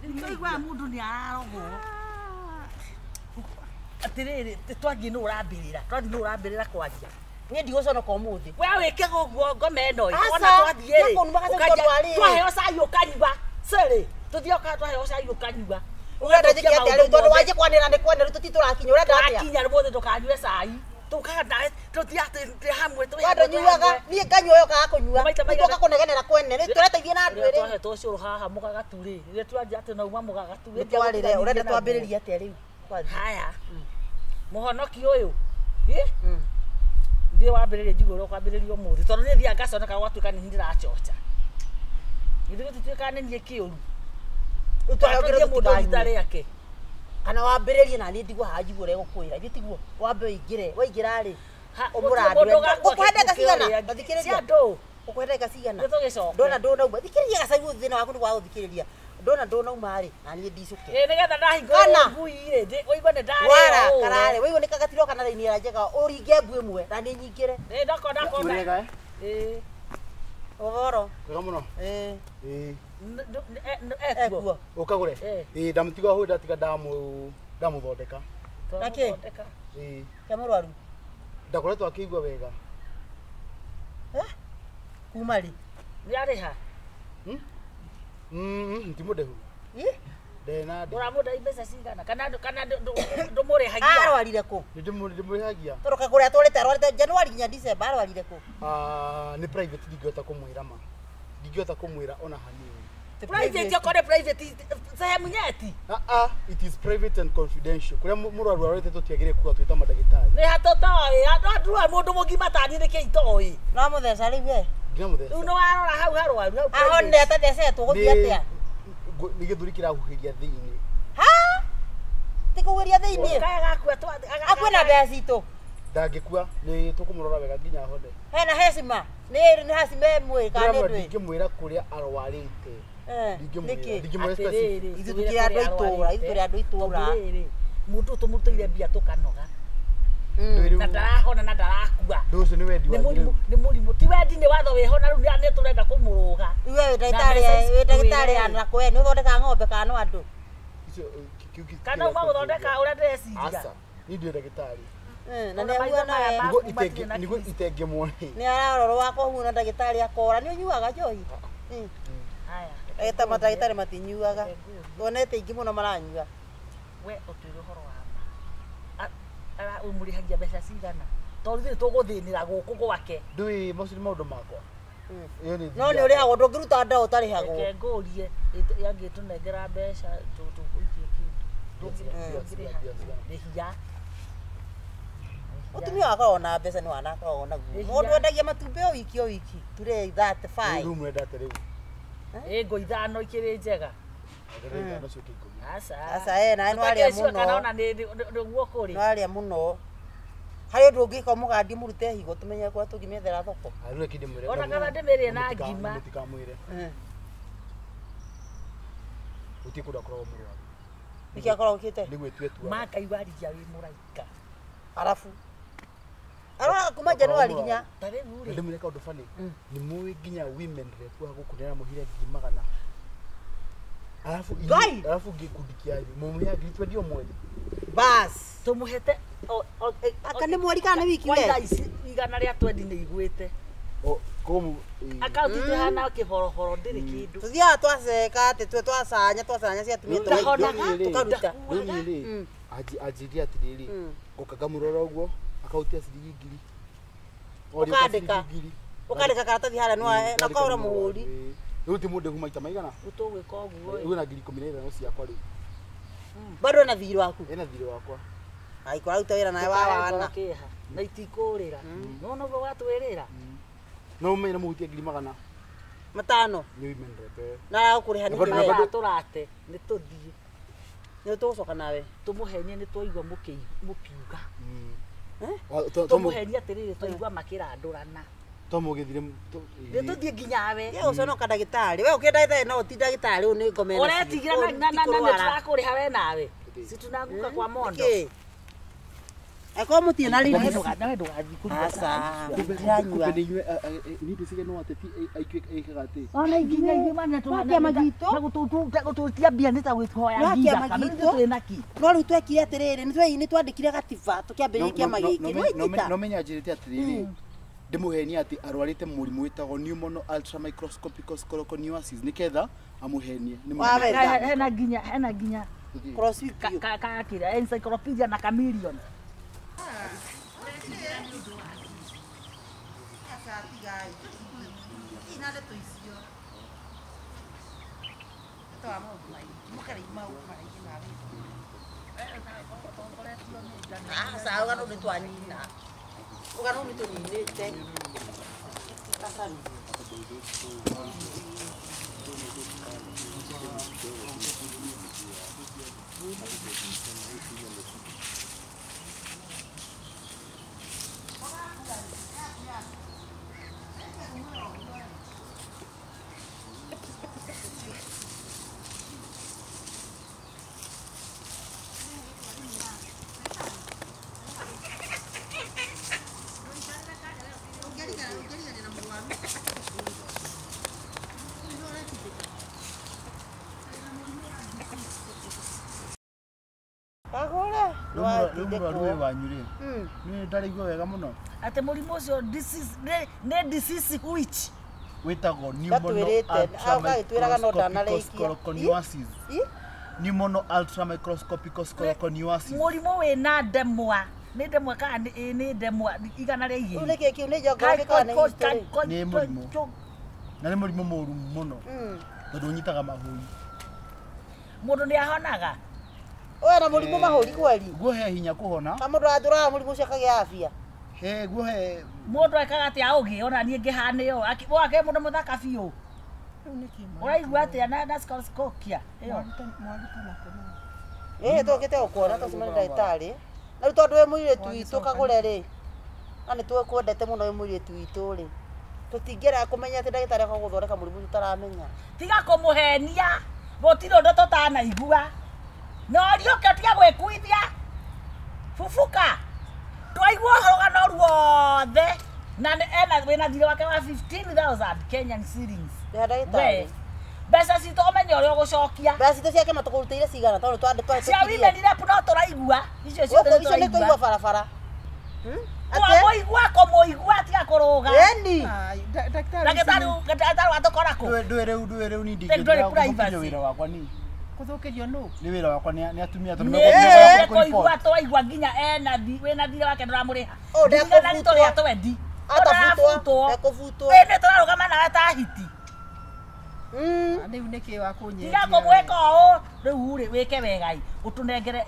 Nĩtwaiguaga mũndũ nĩ ararogwo. Atĩrĩrĩ, twathiĩ nũ ũrambĩrĩra? Twathiĩ nũ ũrambĩrĩra kwaria? Niĩ ndigũconoka ũmũthĩ. We wĩke ũguo ngoma ĩno ĩ. Aca, Wona twathiĩ rĩ, nĩkũnuma gacaũ ũkanjia- tondũ wa rĩrĩ. twaheo cai ũkanyua. Sĩrĩ, tũthiĩ ũka twaheo cai ũkanyua. Ũrenda njĩke atĩa rĩu tondũ wanjie kwanĩra nĩ kwanĩra rĩu tũti tũrakinya ũrenda atĩa? Twakinya rĩmũthĩ ndũkanyue cai. Tũkaga nawe tũthiĩ atĩ twĩ hamwe twĩ We hamwe, twĩ ndũnyuaga, hamwe. niĩ nganyua we ũkaga kũnyua. Maita Rĩu maigana- twoka kũnegenera kwene, rĩu tũreteithie na andũ Rĩrĩa erĩ. twahetwo ũcũrũ haha mũgagatu rĩ, rĩrĩa twanjia atĩ nauma mũgagatu rĩ, Nĩtwarĩre, ũrenda twambĩrĩrie atĩa rĩu? Twathiĩ. Haya. Mũhonoki ũyũ. Ĩ? Thiĩ wambĩrĩrie njigue ũrĩa ũkwambĩrĩria ũmũthĩ tondũ niĩ thiaga ngaconoka gũgatuĩka nĩ niĩ ndĩrachocha. Githĩ gũtituĩkaga nĩ niĩ kĩũru. Rĩu twaheo Tũthiĩ mũndũ rita tũtikanyue. rĩake. Kana wambĩrĩrie na niĩ ndigwo haha njigue ũrĩa egũkwĩra. Ithuĩ tiguo wambe ũingĩre, waingĩra rĩ, Ha, ũmũrandũre. mũndũ ũgakua Ngũkũhe ndagĩka kĩndũ cigana? kĩũrĩa. Ta thikĩrĩria. Cia andũ. Ũkũhe ndagĩka cigana? Nĩ tũgĩcoke. Ndona ndũnauma. Thikĩrĩria gacai thĩna waku nĩ wa gũthikĩrĩria. Ndona ndũnauma rĩ, na niĩ ndicũke. Ĩ nĩgetha ndahingũra Kana. ngui rĩ, ũigue nĩ ndarĩa Wara ũũ. kararĩ, waigua nĩ kagatirwo kana raini ĩrĩa njega, ũringe mbu ĩmwe na niĩ nyingĩre. Ĩ ndako ndako. Mwega eh? Ĩ. Ũhoro. Wega mũno. Ĩ. Ĩĩ. Ekuo. Ekuo. Ũkagũre? Eh. Ĩĩ ndamũtiga hau ndatiga ndamũthondeka. Nakĩ? Twamũthondeka. Ĩĩ. Ke mũrwaru. Ndakoretwo akĩigua wega. Eh? Kuma rĩ? Nĩ arĩha. Ti mũndĩhu. Ĩ? Ndena ndĩ. Ũramũndai mbeca cigana? Kana kana ndũmũrĩhagia? Arwarire kũ? Nĩ ndĩmũrĩhagia. Tondũ kagũrĩa atwarĩte arwarĩte January nginya December arwarire kũ? Ah, nĩ private ndingĩhota kũmwĩra ma. Ndingĩhota kũmwĩra ona hanini. Private okorwo nĩ private sehemu nyeti. Ah ah, it is private and confidential. Kũrĩa mũrwaru arwarĩte tũtiagĩrĩire kuga twĩ ta mandagĩtarĩ. Nĩ hatũtoĩ. Andũ mũndũ mũgima tani nĩkĩ itoĩ. No mũtheca rĩu we. Ndinamũtheca. Rĩu nĩ warora hau harwaru hau. Ahone atathecetwo gũthiĩ atĩa? Nĩ gĩthũri kĩrahuhĩria thĩinĩ. Ha? Ti kũhuhĩria thĩinĩ. Kaya gakua Akue na mbeca citũ. Ndangĩkua, nĩ tũkũmũrora wega nginya ahone. Hena hecima. Nĩ nĩ hacima ĩmwe kana nĩ Ndĩramwĩra ndwĩ. ndingĩmwĩra kũrĩa arwarĩte. Eh, Ndingĩmwĩra. nĩkĩ? Ndingĩmwĩra specific. Ithuĩ tũkĩrĩ andũ a itũũra, ithuĩ tũrĩ andũ a itũũra. Mũndũ tũmũrutĩire mbia tũkanoga. Mm. Na ndarahona na ndarakua. Ndũ ũcio nĩ wendi Nĩ wanyu mũrimũ rĩu. nĩ mũrimũ ti wendi nĩ watho wĩho na rĩu nĩ tũrenda kũmũrũga. Rĩu we wĩ Na ndagĩtarĩ mbeca ici wĩ ndagĩtarĩ twĩre. na kwe nĩ ũthondekaga ng'ombe kana no andũ. Icio, kĩu Kana uma gũthondeka ũrĩa ndĩreciria. Aca, niĩ ndirĩ ndagĩtarĩ. Eh, na Ona nĩ maitho ahuana maya we. ma- Nĩguo Maku matirĩ na nĩguo kirici. itengĩmwo rĩ. Nĩ ararorwo wakwa huana ndagĩtarĩ akora. Nĩ ũnyuaga njohi? Mm. Haya. Eta mandagĩtarĩ matinyuaga. Reke ngũrie. Tuonete aingĩ mũno maranyua. We ũtwĩre ũhoro wa ma. Ũmũrĩhagia mbeca cigana? Tondũ ithuĩ tũgũthĩnĩra gũkũ gwake. Ndũĩ macio nĩ maũndũ makwa. Mm. Ĩyo nĩ No nĩ ũrĩhagwo ndũngĩruta ndawa ũtarĩhagwo. Reke ngũrie yangĩtũnengera mbeca tũgũikie kĩndũ. Ndũngĩrĩha. Rĩhia. Mũtumia wakoragwo na mbeca nĩ wana akoragwo naguo. Rĩhia. Mũndũ endagia matumbĩ o wiki o wiki. Turee 35. Rĩu mũrenda atĩa rĩu? Ĩ ngo ithano ikĩrĩ njega. Ongerera ithano ciũke ikũmi. Aca. Aca, eh, nawe nĩwarĩa Tũtakĩciũa Kana mũno. ona nĩ nĩguo kũrĩ. Nĩwarĩa mũno. Harĩ ũndũ ũngĩka mũgandi mũrute higo tũmenye kũrĩa tũngĩmĩethera thoko. Ah, rĩu reke ndĩmwĩre. Ona kana ndĩmĩrĩe na ngima. Mũtikamwĩre. Gũtirĩ kũndũ akoragwo mũrwaru. Nĩkĩ akoragwo okĩte? Nĩ gwĩtua etuaga. Ma Ngai warigia wĩ mũraika. Arabu. Arora kuma January nginya. Ta rĩu rĩ. Ndĩmwĩre kaũndũ funny. Nĩ mũĩ nginya women rep wa gũkũ nĩaramũhire ngiri magana. Arabu Ngai! arabu gĩkundi kĩanyu mũmũheaga ngiri twendi o mweri. Bas. Tũmũhete Aka nĩ mweri kana nĩ wiki kwa we? thaa ici igana rĩa twendi nĩ igwĩte. O koguo ĩĩ. Akaunti itũ ĩhana kĩboroboro ndĩrĩ kĩndũ. Tũthiaga twaceka atĩ twe twacanya twacanya cia atumia Ndahonaga. tũkaruta. Rĩu niĩ rĩ, anjĩrire atĩrĩrĩ, ngoka ngamũrora ũguo akautia ciringi ngiri. Oria ũka Ũkandĩka. ciringi ngiri. Ũkandĩka karatathi harĩa no na ũkahũra mũhũri. Ĩĩ. Rĩu ti mũndĩhu maita maigana? Rĩu tũgwĩka ũguo Rĩu ena ngiri 15 ciakwa rĩu. Bado ena thirĩ waku. Ena thirĩ wakwa. Ai kũraruta wĩra nawe wa wana. kĩeha na itikũrĩra. Nona ũguo watwĩrĩra. No ũmenye nĩ mũhutie ngiri magana Matano. nĩ women rep ĩyo. Na aragũkũrĩha Na nĩkĩ bado- we? na bado- Tũrate nĩ tũthiĩ Nĩ tũgũcoka nawe. tũmũhenie nĩ twaigua mũkiuga. Tũmũhenie Tũmũhenie atĩrĩrĩ twaigua makĩrandũrana. twamũgĩthire Nĩ tũthiĩ nginya we. Ye gũconoka ndagĩtarĩ. We ũkĩrĩ ndagĩtarĩ no ti ndagĩtarĩ ũyũ nĩ ngoma ĩno. Ũretigĩra na na na nĩ tũrakũrĩha we nawe. Si tunaanguka kwa mondo. Nĩkĩ? Akorwo mũtirĩ na release. Nawe ndũgathiĩ kũruta. Aca, ndiranyua. Kumbe nĩ inyuĩ niĩ ndĩciria no ateti aikaga atĩ Ona nginya ithuĩ mana Wa kĩama gitũ. na gũtũtia mbia nĩ ta gwĩthoya Wa nginya kĩama kana gitũ. ithuĩ twĩ naki. No rĩu twekire atĩrĩrĩ, nĩ twandĩkire gatiba tũkĩambĩrĩria kĩama gĩkĩ. Nĩwaigita? no menya njĩrĩte atĩrĩrĩ ndĩmũhenie atĩ arwarĩte mũrimũ wĩtagwo pneumono ultramicroscopic scleroconiosis nĩketha amũhenie. Nĩ Wa mũrimũ. wetha. Hena nginya Cross with you. kakira encyclopedia na chameleon. Aca, rũgano nĩ twanina. Rũgano nĩ tũninĩte. Aca rĩu. Kagũre. Rĩu mũrwaru ũyũ wanyu rĩ nĩ ndaraigua wega mũno. Atĩ mũrimũ ũcio disease nĩ disease which wĩtagwo Ndatwĩrĩte, agagĩtwĩraga no ndanarĩkia. scleroconiosis. Pneumono ultramicroscopic scleroconiosis. Mũrimũ wĩna ndemwa nĩ ndemwa kana nĩ ndemwa igana rĩa Rĩu igĩrĩ. nĩkĩ kĩu nĩ geography kana nĩ history? Nĩ mũrimũ. Na nĩ mũrimũ mũru mũno tondũ ũnyitaga mahũri. Mũndũ nĩ ahonaga. Ũyũ na mũrimũ mahũri kweri. Guo he hinya kũhona. Na mũndũ atũraga mũrimũ ũcio akagĩa afya. He guo he Mũndũ ekaga atĩa ũgĩ ona niĩ ngĩhana ũũ wake mũndũ mũthaka biũ. Ũraigua atĩa na sclerocokia ĩyo? Ĩĩ tũkĩte gũkuona tũcemanie ndagĩtarĩ. Na rĩu tondũ wĩ mũirĩtu witũ kagũre rĩ, na nĩ tũkwendete mũno wĩ mũirĩtu witũ rĩ, tũtingĩenda kũmenya atĩ ndagĩtarĩ akoka gũthondeka mũrimũ tũtaramenya. Tiga kũmũhenia gũtirĩ ũndũ tũtanaigua. No riũke tiga gwĩkuithia. Bubuka. Twaigua rũgano ruothe na ena wĩna thirĩ wake wa 15,000 Kenyan shillings. Rĩha ndagĩtarĩ. Mbeca citũ ũmenye ũrĩa ũgũcokia. Mbeca citũ cia kĩama tũkũrutĩire cigana tondũ twandĩtwo Cia women rep no tũraigua. Icio ciothe Gũkũ nĩ icio nĩ tũraigua tũraigua. barabara. Kũmũigua kũmũigua tiga kũrũga. Ĩni. Ndagĩtarĩ watũkora kũ? Ndũĩ rĩu ni Ndũrĩ privacy. ndingĩthũkĩrio wĩra wakwa ni. Kũthũkĩrio nũ? Nĩ wĩra wakwa nĩ atumia tondũ Nĩ kũigua twaigua nginya ena wĩna thirĩ wake ndũramũrĩha. Ũ Nginya na tũrĩa twendi. Atabutwo. Ndekũbutwo. Ĩ nĩ tũrarũgama nawe ta hiti. Rĩu nĩkĩ wa kũnyendia? Tiga kũmwĩka ũũ rĩu rĩ wĩke wegai ũtũnengere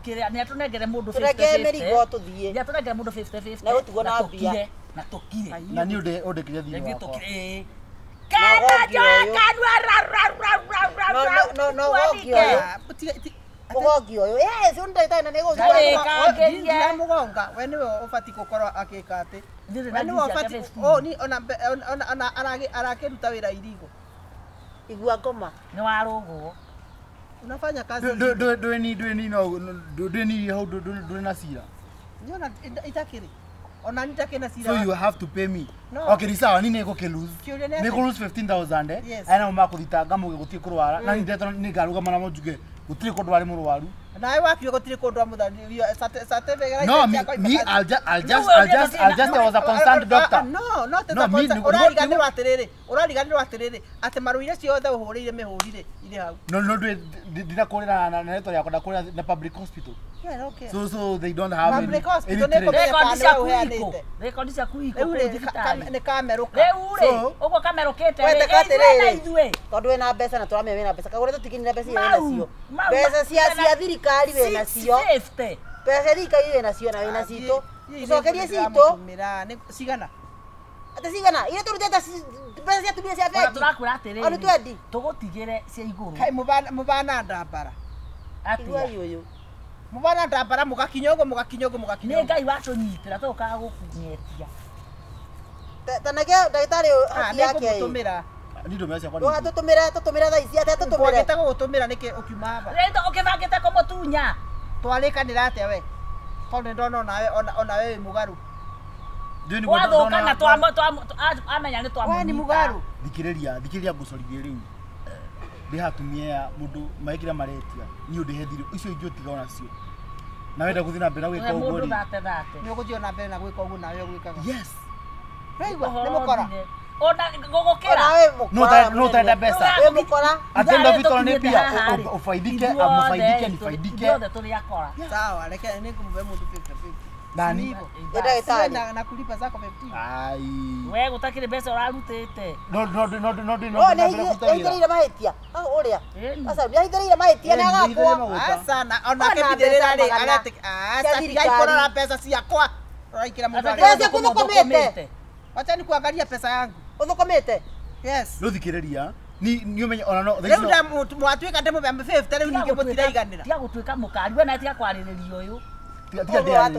kĩrĩa nĩ atũnengere mũndũ Tũnengere 50-50. mĩrigo tũthiĩ. Nĩ atũnengere mũndũ 50-50. Na gũtigwo na mbia. Na tũkire. Na niĩ ũndĩkĩrie thirĩ Rĩngĩ wakwa. tũkire. Na Kana wogi njoe ũyũ. kanua ra ra ra ra ra No, ra. no, no, no, wogi ũyũ. Mũgongi ũyũ. Yes, ũyũ nĩ ndagĩtarĩ na nĩ Ndagĩka. egũtũra. Ndiramũgonga we nĩwe ũbatiĩ gũkorwo akĩka atĩ. Ndirĩ We na nĩwe ngiri ciake ũbatiĩ 15. oh ni ona arakĩruta wĩra irigo. Igua ngoma. Nĩ warũgwo. Unafanya kazi. Ndũĩ ni ndũĩ ni no ndũĩ ni hau ndũrĩ na cira. Niona itakĩrĩ. Ona ni itakĩrĩ na cira. So you have to pay me. No. Okay, ni sawa ni nĩngũkĩ-lose. Kĩũria nĩ atĩ- Nĩngũ-lose 15,000 eh. Yes. Aya nao makũthitanga muge gũtirĩ kũrwara. Na niĩ ndetwo nĩngarũgama namo njuge gũtirĩ kũndũ arĩ mũrwaru. Nawe wakiuga gũtirĩ kũndũ amũthanirio certificate No, me, I'll just, I'll just, I'll just, I'll just, I was a concerned doctor. No, no, No, me, ũrariganĩrwo atĩrĩrĩ, ũrariganĩrwo atĩrĩrĩ, atĩ marũa iria ciothe ũhũrĩire mĩhũri rĩ, irĩ hau. No, no, ndinakũrĩra na rĩtwa rĩakwa ndakũrĩra na public hospital. Yeah, okay. So they don't have any. Public hospital any nĩ trace. kũmenya Rekondi kana ciaku nĩwe iko. ũheanĩte. Rekondi ciaku iko Rĩu kũu rĩ, thibitarĩ. nĩ kamerũka. Rĩu rĩ, So- ũguo kamerũkĩte rĩ, Weteka ĩ ithuĩ na atĩrĩrĩ. ithuĩ. Tondũ wĩna mbeca na tũramenya wĩna mbeca. Kagũre tũtikinire mbeca iria wĩna Mau, cio. mau, Mbeca cia thirikari wĩna cio. 650. Mbeca cia thirikari wĩna cio na wĩna citũ. Tũcokerie citũ. Cigana? Atĩ cigana? Iria tũrutĩte mbeca cia atumia cia Ona bengi. tũrakwĩra Ona atĩrĩrĩ, twendi. tũgũtigĩre cia igũrũ. Kaĩ mũbana ndambara. Atĩa? Iguai ũyũ. Mũbana ndambara mũgakinya ũguo mũgakinya ũguo mũgakinya Nĩ ũguo. Ngai watũnyitĩra tũgũkaga gũkũnyetia. Tanege ndagĩtarĩ ũyũ Ah, haki yake ĩ. nĩngũmũtũmĩra. Ni ndũmĩra ciakwa Ndũga ningĩ. tũtũmĩre tũtũmĩre thaa ici atĩa tũtũmĩre. Kwagĩte gũgũtũmĩra nĩkĩ ũkiuma haha? Rĩu ũkĩbangĩte kũmũtunya. Twarĩkanĩra atĩa we? Tondũ ndona onawe onawe wĩ mũgarũ. Wathũka na amenya nĩ twamũnyita. We nĩ mũgarũ. Thikĩrĩria ngũcorithie rĩu. Ndĩ hatumia mũndũ maĩkĩra maretia niĩ ũndĩhe thirĩ icio ingĩ ũtiga onacio. Na wenda gũthiĩ na mbere na gwĩka ũguo rĩ. Nĩ ũgũthiĩ na mbere na gwĩka ũguo nawe ũgwĩkaga. Yes. Ũraigua nĩ mũkora. Ona gũgũkĩra. No utaenda mbeca. Wĩ mũkora. Atenda vitu ni pia ufaidike amufaidike nifaidike. Ithuothe tũrĩ akora. Sawa, reke nĩngũmũhe mũndũ 50-50. Nani? Ndagĩtarĩ. Na kulipa zako 15. Ai. We gũtakĩrĩ mbeca ũrarutĩte. No no no no no no. Nĩ mahĩtia. Ũrĩa. Aca nĩ mahĩtia na agakwo. Aca na onake bithĩrĩra rĩ aretĩ aca tigai kũrora mbeca ciakwa. Ũraikĩra mũndũ. Mbeca ciaku ũthũkũmĩte. Wacha nikuangalia pesa yangu. Ũthũkũmĩte? Yes. No thikĩrĩria. Ni umenye ona no. Rĩu mwatuĩka ndĩmũhe 50 rĩu ningĩ mũtiraiganĩra. Tiga gũtuĩka mũkari we na tiga kwarĩrĩria ũyũ. Tũtingĩona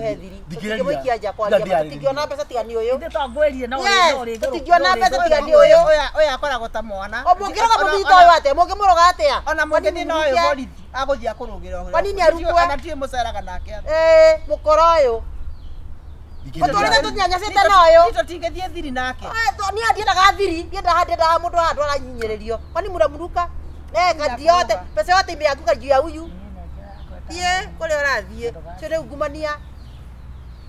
mbeca tiga nĩ ũyũ. Ithuĩ twangwĩrire no ũrĩ. Tũtingĩona mbeca tiga nĩ ũyũ. Ũyũ akoragwo ta mwana. O mũngĩroga mũthito ũyũ atĩa? Mũngĩmũroga atĩa? Ona mũngĩthiĩ na ũyũ borithi agũthiĩ akũrũgĩra. Kwa nini arutwo? Ona ndiũĩ mũceraga nake atĩa. Mũkora ũyũ. Ũtũrĩte tũnyanyacĩte na ũyũ. Itũ tingĩthiĩ thiri nake. Niĩ ndiendaga thiri, ndiendaga mũndũ handũ aranyinyĩrĩrio. Kwani mũramũruka? Kandi yote, pesa yote imeanguka juu ya huyu. Thiĩ kũrĩa ũrathiĩ. Sio nĩ ungumania.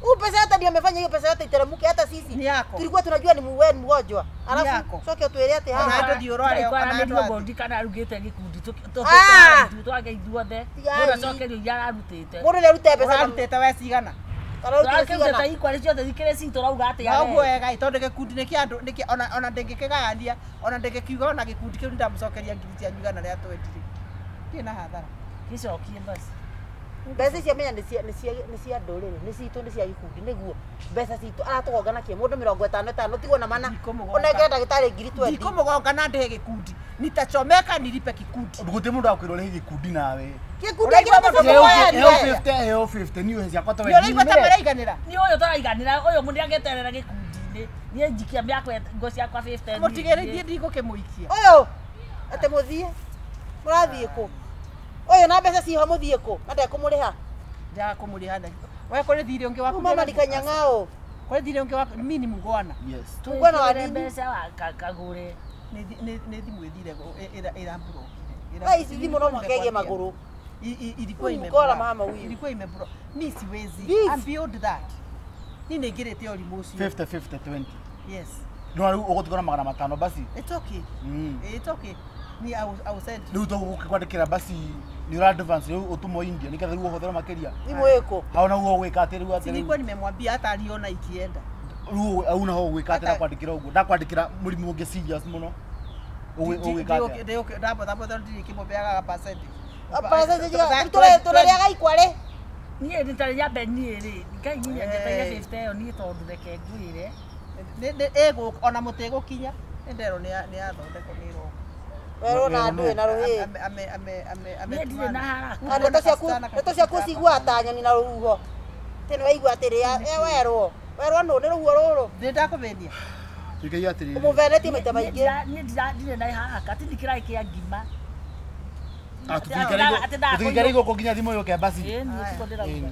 Huu pesa yote ndio amefanya hiyo pesa yote iteremke hata sisi. Tulikuwa tunajua ni wewe ni mgonjwa. Alafu soke utuele ati haha. Ona ndio ũrore ona ndio bondi kana arugĩte gĩkundi twage ithuothe. Mũndũ acokerio iria ararutĩte. Mũndũ nĩ arute mbeca. Ũrarutĩte we cigana? Tũrakĩrutĩte ikwarĩ ciothe ikĩrĩ citũ ũrauga atĩa we? Ũguo wega tondũ gĩkundi nĩ kĩa andũ nĩkĩ ona ndĩngĩkĩgayania ona ndĩngĩkiuga ona gĩkundi kĩu nĩndamũcokeria ngiri cianyu igana rĩa 20. Ndirĩ na hathara. Gĩcokie basi. Mbeca icio menya nĩ cia ndũrĩrĩ, nĩ citũ, nĩ cia gĩkundi nĩguo mbeca citũ aratũgonga nakĩ mũndũ 55 tigwo na mana ũnengere ndagĩtarĩ ngiri 20. Ndikũmũgonga na ndĩhe gĩkundi. Nitachomeka nilipe kikundi. Gũtirĩ mũndũ akwĩra ũrĩhe gĩkundi nawe. Gĩkundi kĩrĩa mbeca mũgũya. Heo 50 niĩ ũhe ciakwa ta we. Nĩ ũraigua ta maraiganĩra? Nĩ ũyũ tũraiganĩra ũyũ mũndũ nĩangĩeterera gĩkundi-inĩ. Niĩ njikia mĩakwa ngo ciakwa 50. Mũtigĩrĩrie ndigũkĩmũikia. Ũyũ atĩ mũthiĩ mũrathiĩ kũ? Ũyũ na mbeca ciho mũthiĩ kũ? Na ndekũmũrĩha. Ndakũmũrĩha na. We kũrĩ thirĩ ũngĩ waku. Mama nikanyang'ao. Kũrĩ thirĩ ũngĩ waku mimi ni mungwana. Yes. Mungwana wa nini? Mbeca wa kagũre. Nĩ thimũ ĩthire ĩramburokire. Wewe ici thimũ no mũhaka ĩgĩe magũrũ. Ilikuwa imebora mama huyu. Ilikuwa imebro. Mimi siwezi. I'm beyond that. Ni nĩngĩrĩte ũrimũ ũcio. 50 50 20. Yes. No rĩu ũgũtigwo na 500 basi. It's okay. It's okay. Ni I will send. Rĩu tũgũkwandĩkĩra basi ni ura advance rĩu ũtũmwo India nĩgetha rĩu ũhũthĩre makĩria. Thimũ ĩkũ? Hauna ũguo ũgwĩka atĩ rĩu atĩ. Nilikuwa nimemwambia hata aliona ikienda. Rĩu hauna ho ũgwĩka atĩ ndakwandĩkĩra ũguo. Ndakwandĩkĩra mũrimũ ũngĩ serious mũno. Ũgwĩka atĩa? Ndabothabotha ndirikĩmũbeaga percentage. Percentage tũrarĩaga ikwarĩ. Niĩ rita rĩa mbere niĩ rĩ Ngai niĩ njeteire 50 ĩyo niĩ tondũ reke ngwĩre. Ĩgũka ona mũtĩgũkinya nĩnderwo nĩ yathondekwo nĩ ĩroka. Werwo na ndũĩ na rũhĩ. Niĩ ndirĩ na haraka. Ndeto ciaku ciguaga ta nyoni na rũhuho. Tene waigua atĩrĩ werwo. Werwo nũ nĩ rũhuho rũrũ. Ndĩ ndakũvenia. Tuikai atĩrĩrĩ. Ũmũvenetie maita maingĩ. Niĩ ndirĩ na haraka ti ndikĩraĩ kĩa ngima. Tũtikare igũkũ nginya thimũ yũke basi. Ĩĩ niĩ tiko ndĩrauga.